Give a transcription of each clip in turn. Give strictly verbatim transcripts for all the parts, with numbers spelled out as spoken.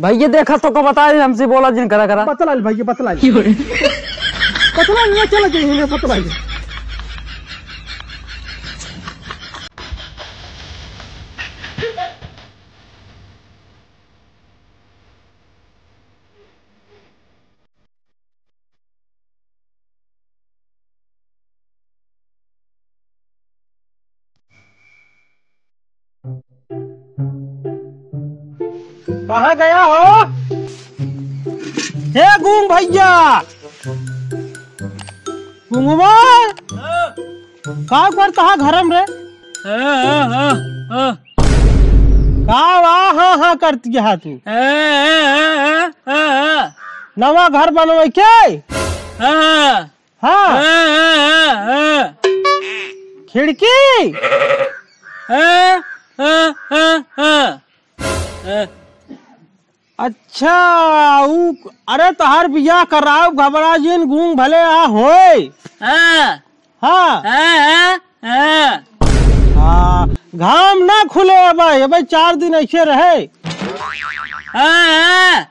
भइया देखा तो का बता दे, हमसे बोला जिन करा करा। बतला ले भइया, बतला ले। बतला ले, चला जाइए, बतला ले। कहाँ गया हो? हे गूंग भइया, गूंगवा, का करत हा घरम रे? हाँ, हाँ, हाँ, हाँ। का वाह, हाँ, हाँ करत हा तू? हाँ, हाँ, हाँ, हाँ, हाँ। नवा घर बनवै के? हाँ, हाँ। हाँ। हाँ, हाँ, हाँ, हाँ। खिड़की? हाँ, हाँ, हाँ, हाँ। हाँ। अच्छा, ऊ, अरे तोहार बियाह कराउब, घबरा जिन, गूंग भले आ होए। हाँ। हाँ। हाँ, हाँ, हाँ। हाँ, घाम ना खुले अबे, अबे चार दिन ऐसे रहे। हाँ, हाँ।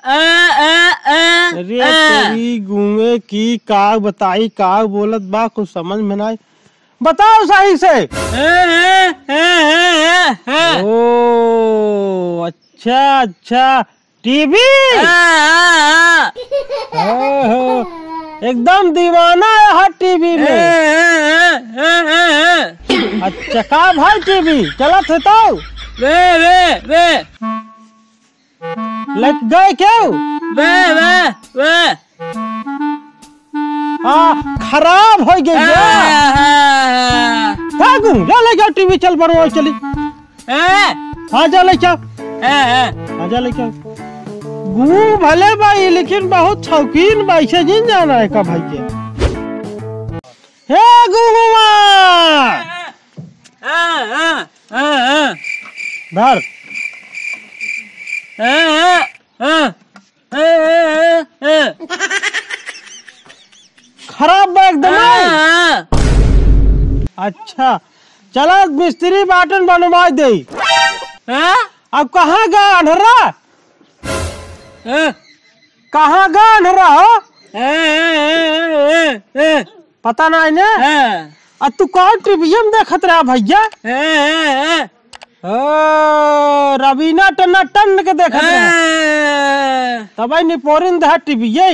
आ, आ, आ, अरे आ। तेरी गूंगे की का बताई, का बोलत बा, कुछ समझ में नाई। बताओ सही से। हाँ, हाँ, हाँ। ओ, अच्छा, अच्छा, टीवी? हाँ, हाँ, हाँ। ओहो, एकदम दीवाना है हर टीवी में। हाँ, हाँ, हाँ, हाँ, हाँ। अच्छा, का भाई टीवी चलत है तो? वे, वे, वे। लग गए क्यों? वे, वे, वे। आ, खराब होइ गई बा। हाँ, हाँ, हाँ। का गूंग, जा ले जाओ टीवी चल बनवाओ चली। हाँ। हाँ, जा ले जाओ। हाँ, हाँ। हाँ, जा ले जाओ। गूंग भले बाई, लेकिन बहुत शौकीन बाई, से जिन जाना है का भाई के। हे गूंगवा। हाँ, हाँ। हाँ, हाँ। धर। हाँ, हाँ, हाँ। हाँ, हाँ, हाँ, हाँ। खराब बा एकदम। हाँ, हाँ। अच्छा, चला मिस्त्री बाटन बनवाइ देई। हाँ? अब कहाँ गा अन्हरा? हाँ। कहाँ गा अन्हरा हो? हाँ, हाँ, हाँ, हाँ, हाँ। पता नाहीं ने? हाँ। आ तू कौन टीवीएम देखत रहा भइया? हाँ, हाँ, हाँ। ओ, रवीना टन्ना टन के देखत रहा। हाँ। तबई निपोरिन दहा टीवी ये।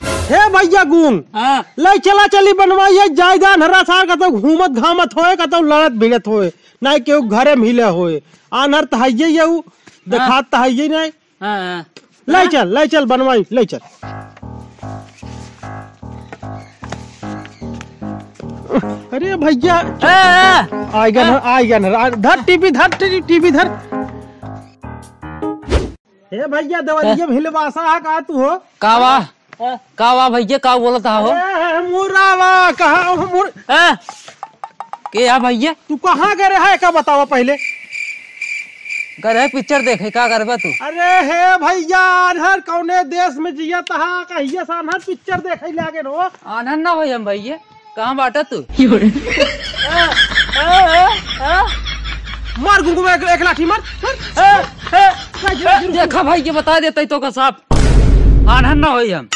हे भइया गूंग, हाँ। लइ चला चली बनवाई है, जायदा अन्हरा सार कतौ घूमत घामत होए, कतौ लड़त भिड़त होए, नाहीं केहू घरे में हिले होए। आन्हर त हइये ये ऊ, हाँ। देखात त हइये नाहीं। हाँ, हाँ। लइ चल, लइ चल, बनवाई, लइ चल। अरे भइया, ए, ए, आइगन, ए। आइगन, आ, धर टीवी, धर टी-, टीवी धर। ए भइया, देवरिया ए। में हिलवासा है का तू हो? का वा? ए। का वा भइया, का बोलत हो? अरे, मुरावा, कहाँ मुर- ए। के या भइया? तू कहाँ गए रहा है, का बतावा पहिले? गए रहे पिक्चर देखे, का करबा तू? अरे हे भइया, आन्हर कौने देश में जियत हा, कहिया से आन्हर पिक्चर देखे लागे हो? आन्हर ना होई हम भइया, कहाँ बाटा तू? ए, ए, ए, ए। मार गुंगू में एक, एक लाठी मार, मार। ए, ए, ए, देखा भइया, बता देते तो का साफ, आन्हर ना होई हम।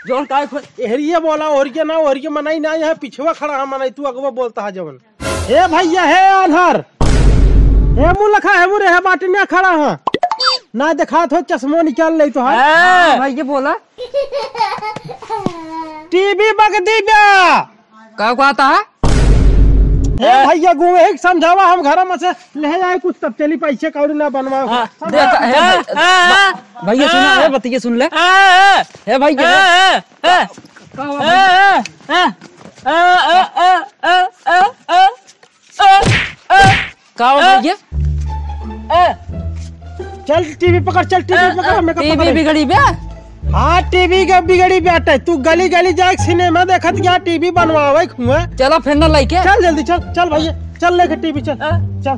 जौन काय खो-, एहरिये बोला, ओहरिये ना, ओहरिये मनई ना, यहाँ पिछवा खड़ा है मनई, तू अगवा बोलता है जवन। हे भइया, हे आन्हर, हे मुलखा, हे मुरे, हे बाटिन्या खड़ा ह। ना देखात हो, चश्मो निकाल ले तो है। हाँ, भइया बोला। टीवी बग दी बा। का कहता है? हे भइया, गुवे एक समझावा, हम घर में से ले आए कुछ, तब चली पैसे कौड़ी ना बनवाओ। हाँ, समझा? देखा, हे हाँ, भइया, हाँ, हाँ। भइया सुना, हे बतिया सुन ले। हाँ, हाँ। हे भइया। हाँ, हाँ, हाँ। का हुआ भइया? का हो भइया? चल टीवी पकड़, चल टीवी पकड़, हमें का टीवी पकड़े? बिगड़ी बे? हाँ, टीवी का बिगड़ी बेटा, तू गली गली जाके सिनेमा देखत गया, टीवी बनवावे खुआ। चला फिर ना लइके। चल जल्दी चल, चल भइया, चल लेके टीवी चल, चल,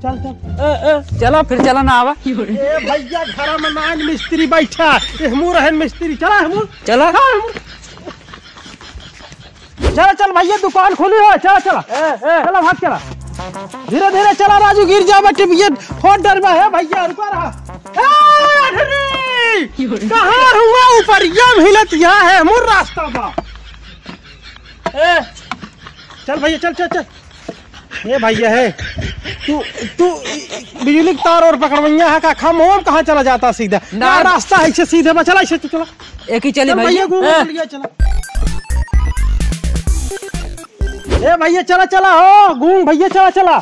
चल, चल। चला फिर चला ना आवा। ए भइया, घर में नाइन मिस्त्री बैठा, एहमू रहन मिस्त्री, चला एहमू। चला। चल एहमू। चला, चल भइया, दुकान खुली हो, चला, चला। ए, ए। चला, भाग चला। धीरे, धीरे चला राजू, गिर जाबे, टीवी फोड़ डरबे, हे भइया, रुका रहा। ए, कहाँ हुआ ऊपरिया में हिलत यहाँ है, मोर रास्ता बा। ए, चल भैया, चल, चल, चल। ए भैया है, तू, तू बिजली के तार और पकड़वैया है का? खम होम कहाँ चला जाता सीधा? ना। ना, रास्ता है इसे सीधे बा, चला इसे, चला। एक ही चली चल भैया। भैया, घूम ए। चलिए, चला। ए भैया, चला, चला हो, घूम भैया, चला, चला।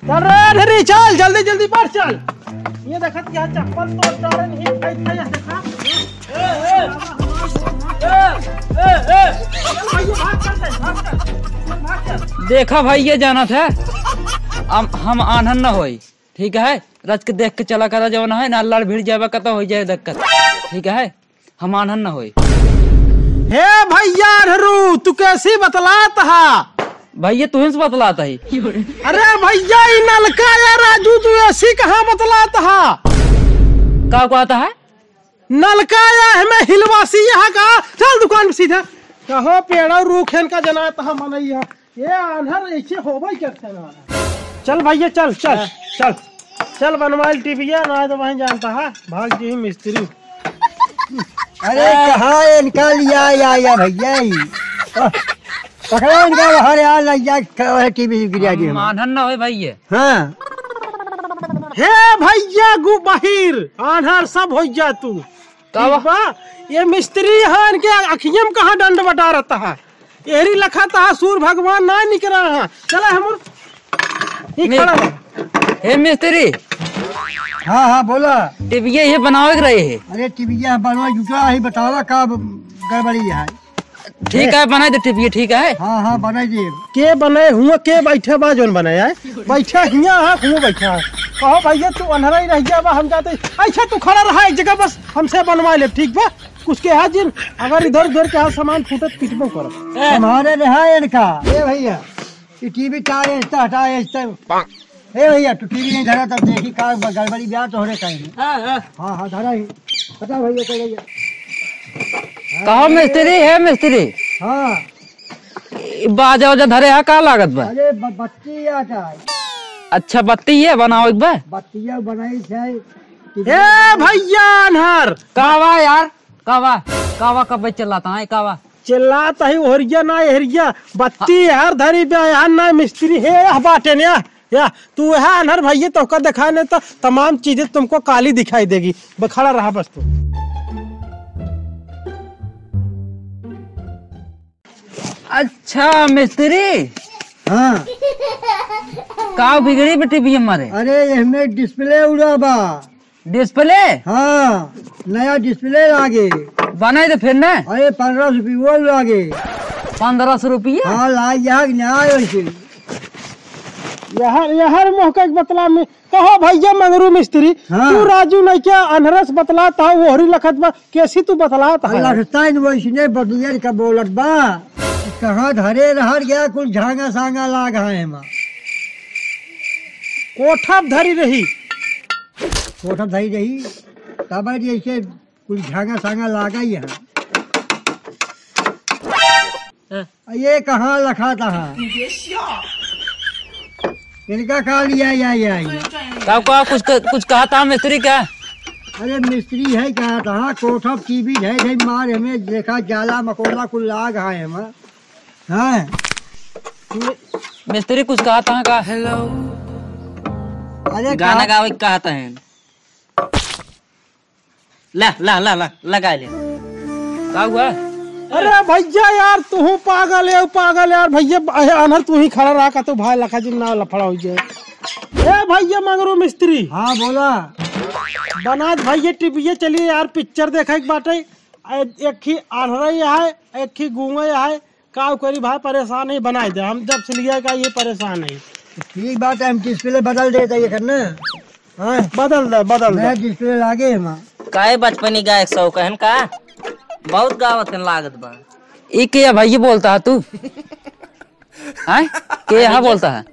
चल रे ढेरी, चल, जल्दी, जल्दी बढ़, चल। ये देखत क्या चप्पल तो डारे नहीं, खाई, खाई, देखा। ए, ए, ए, ए, ए। चल भैया, भाग, चल, चल, भाग, चल, भाग, चल। देखा भाई, ये जानत है, हम, हम आन्हर न होई, ठीक है? रच के देख के चला करा, जवन है ना, लड़ भिड़ जाबा, कतौ हो जाए दिक्कत, ठीक है? हम आन्हर न होई। हे भैया ढेरू, तू कैसी बतलात हा? भैया, तुहिन से बतलात ही। अरे भैया, ई नलका या राजू, तू ऐसी कहाँ बतलात हा? का कहत है? नलका या हमें हिलवासी यहाँ का? चल दुकान पे सीधा। कहाँ पेड़ और रूख है इनका जनात हा मनई यहाँ? ये आन्हर ऐसे होबे करते ना। चल भैया, चल, चल, हाँ। चल। चल बनवाइल टीवीया, ना तो वहीं जानता है, भाग जी मिस्त्री। अरे, हाँ। कहाँ इनका लिया, या, या भैया ही? पकड़ो इनका बाहर यार, लग जाए, क-, टीवी गिरा दी हम। आन्हर ना होए भाई ये। हाँ। हे भैया गु बहिर, आन्हर सब हो जा तू। का ठीक बा? बा? ये मिस्त्री है, इनके अखियम कहाँ डंड बटा रहता है? एहरी लखा तहा सूर भगवान ना निकरा रहा। चला हमर ई नि-, खड़ा रह। हे मिस्त्री। हाँ, हाँ, बोला। टीवीया ये बनावे के रहे है। अरे टीवीया बनवा जुटा है, बतावा का ब-, गड़बड़ी है। ठीक है, बनाई दे टीवीया, ठीक है। हाँ, हाँ, बनाई दे। के बनाए हुआ, के बैठे बा जोन बनाए है? बैठा हिया है, हुआ बैठा है। कहो भैया तू अन्हरा ही रह गया बा, हम जाते। ऐसा तू खड़ा रहा एक जगह बस, हमसे बनवा ले, ठीक बा? कुछ के हाथ जिन, अगर इधर उधर के हाथ सामान फूटत पिटबो करब। ए। हमारे रहा इनका। ए भैया, ये टीवी तार है, इसका हटा है, इसका। ए भैया, तू टीवी नहीं धरा, तब देखी का ब-, गड़बड़ी ब्याह तो हो रहे कहीं। हाँ, हाँ। हाँ, हाँ, धरा ही। हटा भैया, चल भैया। कहो मिस्त्री, हे मिस्त्री। हाँ। ई बाजा उजा धरे है, का लागत बा? अरे ब-, बत्ती आता है। अच्छा, बत्ती ये बनाओ एक बार। बत्तिया बनाई से। ए भैया अन्हर। का बा यार? कावा, कावा कब चिल्लाता है, कावा? चिल्लात ही ओहरिया ना एहरिया, बत्ती हर धरी बे, यहाँ ना मिस्त्री है, यह बाटे ने, या, या, तू यहाँ अन्हर भैया तोहका दिखाए नहीं तो तमाम चीजें तुमको काली दिखाई देगी। ब-, खड़ा रहा बस तू। अच्छा मिस्त्री। हाँ। का बिगड़ी बेटी भी हमारे? अरे, एहमे डिस्प्ले उड़ा बा। डिस्प्ले? हाँ, नया डिस्प्ले लागे। बनाई दे फिर ना। अरे, पन्द्रह सौ रुपये लागे। पन्द्रह सौ रुपये? हाँ, लाग जाग ना वैसे। यार, यार, मोह का एक बतला में, कहो भैया मंगरू मिस्त्री, हाँ। तू राजू नहीं क्या अनरस बतलात हा, ओहरी लखत बा, कैसी तू बतलात हा? लखताइन वैसने बदुअर का बोलत बा। कहाँ धरे रहर गया, कुल झांगा सांगा लाग है एमा। कोठा धरी रही। कोठा धरी रही, तब जैसे कुल झांगा सांगा लागा ही है। हाँ। ये कहाँ लखा तहा? इनका का लिया, या, या, या। का, का, कुछ क-, कुछ कहा था मिस्त्री का? अरे मिस्त्री है कहा था, कोठा टीवी है, है मार हमें देखा जाला मकोड़ा कुल लाग है हम। हाँ। मि-, मिस्त्री कुछ कहा था का? अरे गाना का गावे के कहा था है। ला, ला, ला, ला, लगा ले। का हुआ? अरे भैया यार, तू पागल है, पागल यार, भैया, अहे अनहर तू ही खड़ा रहा, का तो भाई लखा जी ना लफड़ा हो जाए। ए भैया मंगरू मिस्त्री। हाँ, बोला। बनात भैया टीवीए चलिए यार, पिक्चर देखे के बाटे। ए, एक ही आन्हरा ही है, एक ही गूंगा ही है, का करी भाई, परेशान ही बनाई दे। हम जब से लिया का ये परेशान है। ठीक बात है, हम डिस्प्ले बदल देते ये करना। हाँ। बदल दे, बदल दे। नया डिस्प्ले लागे है माँ। काहे बचपनी गायक सौ कहन का? बहुत गावत हन लागत बा। ई के भाई ये बोलता है तू? हैं? के यहाँ बोलता है?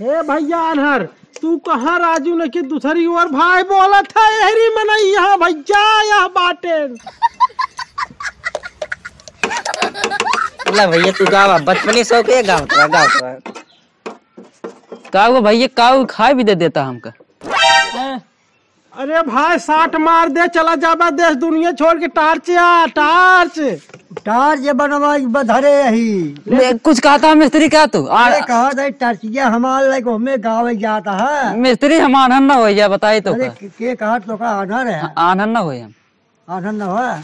हे भैया अनहर, तू कहाँ राजू न कि दूसरी ओर भाई बोलत है, एहरी मनई यहाँ भैया, यह बाटेन। ला भैया, तू गावा, बचपने शौक है, गावत रहा, गावत रहा। का हुआ भैया, का हुआ, खाए भी दे देता हमका। अरे भाई, साट मार दे, चला जाबा देश दुनिया छोड़ के। टार्च या, टार्च। टार्च ये बनवा बधरे यही। मैं कुछ कहता है मिस्त्री का तू? आ, अरे कहा था टर्चिया हमार लाइक हमें गावे जाता है। मिस्त्री हम आनंद ना हो जा, बताई तो अरे का? के, के कहा तो का आनर है? आनंद ना हो हम। आनंद ना हो।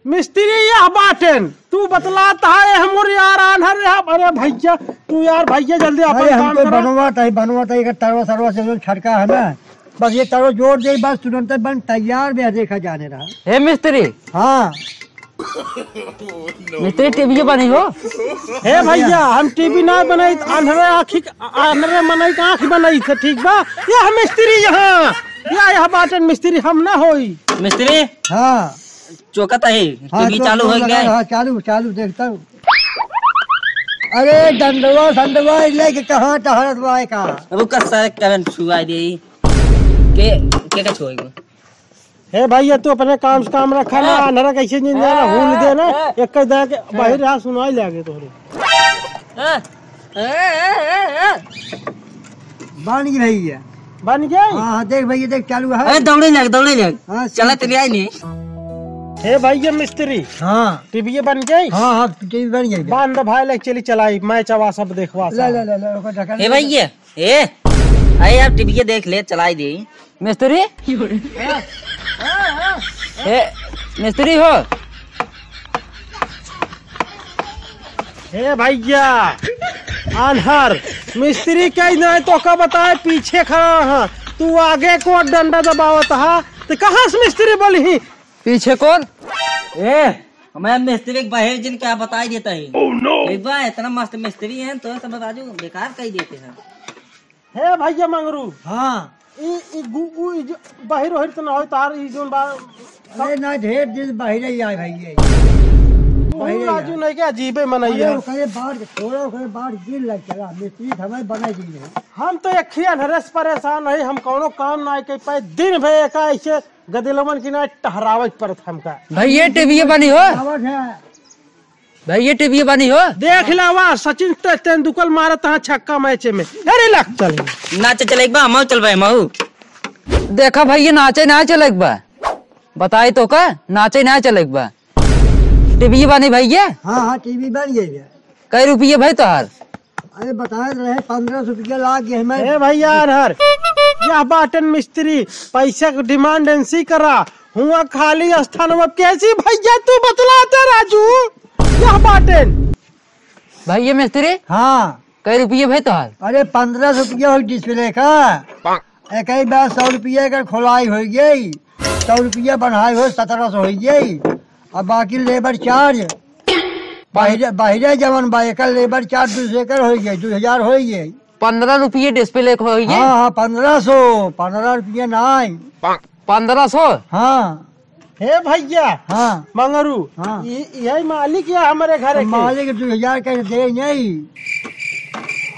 मिस्त्री यह बाटेन, तू बतलात है हमर यार आन्हर है। अरे भैया, तू यार भैया जल्दी अपन अरे काम हमको करो। बनवा ताई, बनवा ताई, एक तरवा सरवा से जो छटका है ना, बस ये तरवा जोड़ दे, बस तुरंत बन तैयार में देखा जाने रहा। हे मिस्त्री। हाँ। मिस्त्री टीवी बनी हो? हे भैया, हम टीवी ना बनाई, आन्हरे आँखी, आन्हरे मनई का आँख बनाई थे, ठीक बा? ये हम मिस्त्री यहाँ, या यह बाटेन मिस्त्री हम ना होई। मिस्त्री? हाँ। चौकत है, हाँ, टीवी चौक चालू हो लगा गया है। रहा, चालू, चालू देखता हूँ। अरे डंडवा संडवा लेके कहाँ टहरत बा का? अब कस सारे करंट छुआ दे। के, के का छुआई को? हे भैया, तू अपने काम से काम रखा ना, हाँ। अनहरा कैसे जिन जाना, हाँ, भूल दे ना, हाँ। एक कह दे के हाँ। बाहर रहा सुनाई ले आगे तोहरे। हाँ। बन गई भैया। बन गई? हाँ, हाँ, देख भैया, देख चालू है। अरे दौड़े लग, दौड़े लग। हाँ, चला ठीक। तेरी आई नहीं। हे भैया मिस्त्री। हाँ। टीवी बन गई? हाँ, हाँ, टीवी बन गई। बांध भाई ले चली चलाई, मैच आवा सब देखवा ले, सब। ले, ले, ले, ओकर ढक्कन हे ले। भैया, ए, अरे यार टीवी देख ले, चलाई दे। मिस्त्री? ए, मिस्त्री हो? हे भैया, आन्हर, मिस्त्री कहीं नहीं तो का बताए, पीछे खड़ा है। तू आगे को डंडा दबावत हा, तो कहाँ से मिस्त्री बोली ही? पीछे कौन? ए, हमें मिस्त्री के बाहर जिन क्या बताई देता है। Oh no! एक बार इतना मस्त मिस्त्री है, तो सब राजू बेकार कही देते हैं। हे भैया मंगरू। हाँ। ई, ई गु-, गु-, ई जो बाहिर ओहिर त ना होई तार, ई जोन बा अरे ना, ढेर दिन बाहिर ही आए भैया। तू बाहिर ही राजू आए। नहीं के अजीबे मनई अरे है। ओकरे बाढ़ के छोड़ा, ओकरे बाढ़ गिर लग चला, मिस्त्री हमें बना दी है। हम तो एक ही अनहरे से परेशान है, हम कौनो काम ना कर पाए, दिन भर एका ऐसे गदिलवन की ना टहरावे के पड़त हमका। भैया टीवी बनी हो? आवत है। भाई, ये टीवी बनी हो? देख लावा, सचिन ते-, तेंदुलकर मारत हाँ छक्का मैच में। अरे लग चल। नाचे चले एक बा, हमहू चलबे, हमहू। देखा भाई, ये नाचे ना चले एक बा। बताई तो का, नाचे ना चले एक बा। टीवी बनी भाई ये? हाँ, हाँ, टीवी बन गई है। कै रुपये भाई तोहार? अरे बताए रहे, पन्द्रह सौ रुपया लाग गए हमें। ए भैया, अनहर, यह बाटन मिस्त्री, पैसा के डिमांड ऐसी करा, हुआ खाली स्थान में कैसी भैया तू बतलाते राजू, यह बाटन। भैया मिस्त्री? हाँ। कै रुपये भाई तोहार? अरे पन्द्रह सौ रुपया हो डिस्प्ले का। एक ही बार सौ रुपया का खोलाई हो गई, सौ रुपया बढ़ाई हो सत्रह सौ हो गई, अब बाकी लेबर चार्ज बाहिरे, बाहिरे जवन बा, एकर लेबर चार्ज दू सौ एकर होइ गई, दू हजार होइ गई। पन्द्रह रुपये डिस्प्ले एक होइ गई? हाँ, हाँ, पन्द्रह सौ, पन्द्रह रुपये नाई। पन्द्रह सौ? हाँ। हे भैया, हाँ। मंगरू, हाँ। इ-, यही मालिक या हमरे घर के? मालिक दू हजार के दे नहीं।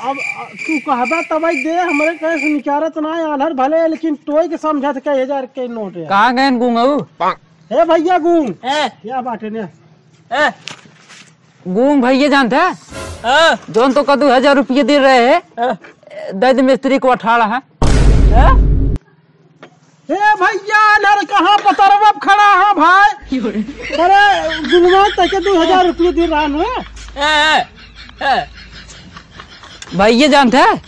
अब, अ, तू कहबा तब ही दे, हमरे कहे से निकारत ना है, आन्हर भले, लेकिन टोई के समझत कई हजार के नोट है। कहाँ गए गुंगऊ? हे भैया गूंग। ए। क्या बात है ने? ए। गूंग भैया जानत है? हाँ। जौन तो का दू हजार रुपये दे रहे हैं, हाँ। दे दे मिस्त्री को अठारह है। हाँ? हे भैया, नर कहाँ पतरवा पे खड़ा है भाई? अरे, गुंगवा तक के दू हजार रुपये दे रहा है। ए, ए, ए। भैया जानत है?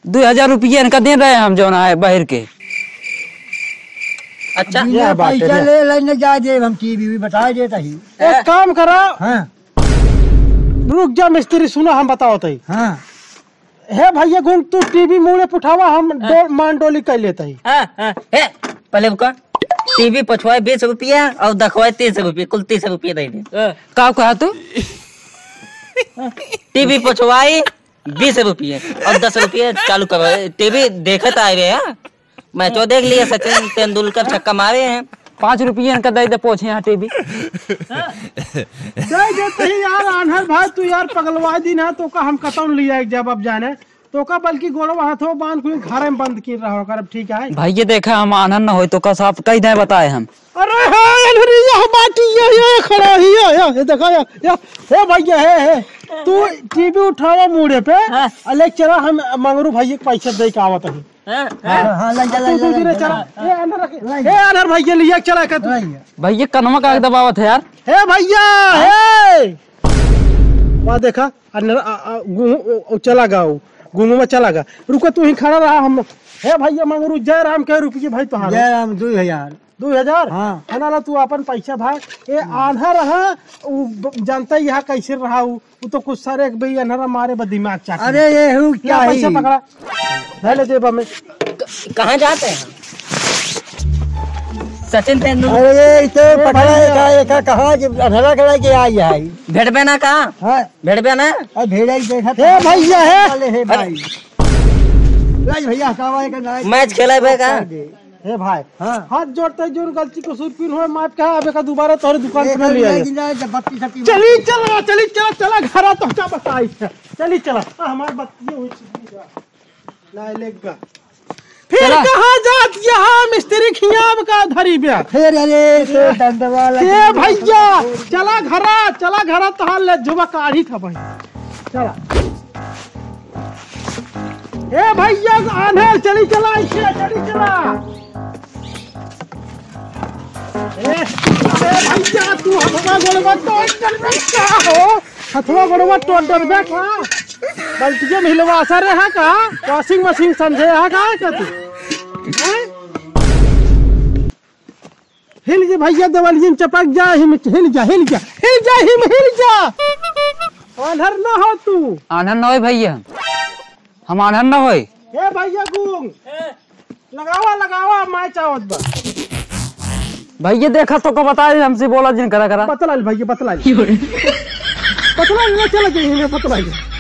दू हजार रुपया इनका दे रहे हम, जौन आए बाहर के। अच्छा। बिना क्या बात है पैसा रे? ले लेने जा दे, हम टीवी भी बताए देता ही। एक काम करा। हाँ। रुक जा मिस्त्री, सुना हम बताओ तई। हाँ। हे भैया गुंग, तू टीवी मुड़े पुठावा, हम हाँ। डो-, मान डोली कर लेता ही। हाँ, हाँ। हे, पहले रुका। टीवी पछवाए बीस रुपया और दखवाए तीस रुपया, कुल तीस रुपया दे दे। हाँ। का कहा तू? टीवी पछवाई बीस रुपये और दस रुपये चालू करो। टीवी देखत आए रहे हैं, मैचो देख लिया, सचिन तेंदुलकर छक्का मारे हैं। पाँच रुपये इनका दे दे, पोछे यहाँ टीवी। दे देते ही यार, आन्हर भाई, तू यार पगलवा दिन है, तो का हम कतौन लिया एक जब अब जाने, तो का बल्कि गोड़वा हाथों बांध के घर में बंद कर रहा होकर, अब ठीक है। भाई ये देखा, हम आनंद न होई तो का साफ कह दे बताए हम। अरे हाँ, अरे यह बाटी, ये, ये खड़ा है, ये, ये, ये देखा, ये, ये, हे भैया, हे, हे, तू टीवी उठावा मूड़े पे, हाँ। अले चला हम मंगरू भैया के पैसे दे के आवत हई। हाँ, हाँ, हाँ, ले जा, तू ले जा, दू ले दिन जा। चला। ए, अनहर रख। ले ए, जा। अनहर भैया लिया चला का तू। ले जा। भैया कनवा का दबावत है यार। हे भैया, हाँ? हे। वाह देखा, अनहर, आ, आ, गु-, ओ, ओ, चला गा, ओ, गुंगवा चला गा। रुको, तू ही खड़ा रहा, हम। हे भैया मंगरू, जय राम के रुपये भाई तोहार। जय राम, दू हजार। दू हजार? हाँ। है ना, ला तू अपन पैसा भाई। ए, आन्हर रहा, उ ब-, जानता ही यहाँ कैसे रहा उ, उ तो कुछ सारे एक भाई अनहरा मारे बस दिमाग चाटे। अरे, ये हूँ ले, क्या पैसा ही? पकड़ा। ले, ले जेबा में। क-, कहाँ जाते हैं? सचिन तेंदुलकर। अरे, ये तो ए, पकड़ा भैया। है, का, ये का, कहाँ जे अनहरा के लेके आई है? भेड़बे ना का? हाँ। भेड़बे ना? अब भेड़ा ही देखा हे था। भैया, हे। अरे, हे भाई। राज भैया, का भाई का नाम? मैच खेला बे का? कर दे। हे भाई, हाँ। हाथ जोड़ते जोन गलती कसूर फिर होए माफ कहा, अब एका दोबारा तोहरे दुकान पे ना लिया जाए। चली चला, चली चला, चला घरा तो क्या बताई। चली चला, आ, हमार बात ये हुई चीज नहीं जा। ना लेगा। फिर चला। कहाँ जात यहाँ मिस्त्री खियाब का धरी ब्या? फिर अरे, तो डंडवा लग ए गया। भैया, चला घरा, चला घरा, तोहार ले जुबा काढ़ी था भाई। चला। ए भैया, आने चली चला, इसे चली चला। ए, अरे भैया, तू हथवा गोड़वा तोड़ कर बैठा हो। हथवा गोड़वा तोड़ डरबे का? बल्टिया में हिलवा असर है का? वॉशिंग मशीन समझे है का, का तू? हैं? हिल जे भैया, देवलियन चपक जा, हिम, हिल जा, हिल जा, हिल जा, हिम, हिल जा। आन्हर ना हो तू। आन्हर ना होई भैया, हम आन्हर ना होई। ए भैया गुंग, लगावा, लगावा, मैच आवत बा। भैया देखा तो को बता दे, हमसे बोला जिन करा करा। बतला ले भैया, बतला ले। बतला ले, ना चला जाइए, बतला ले।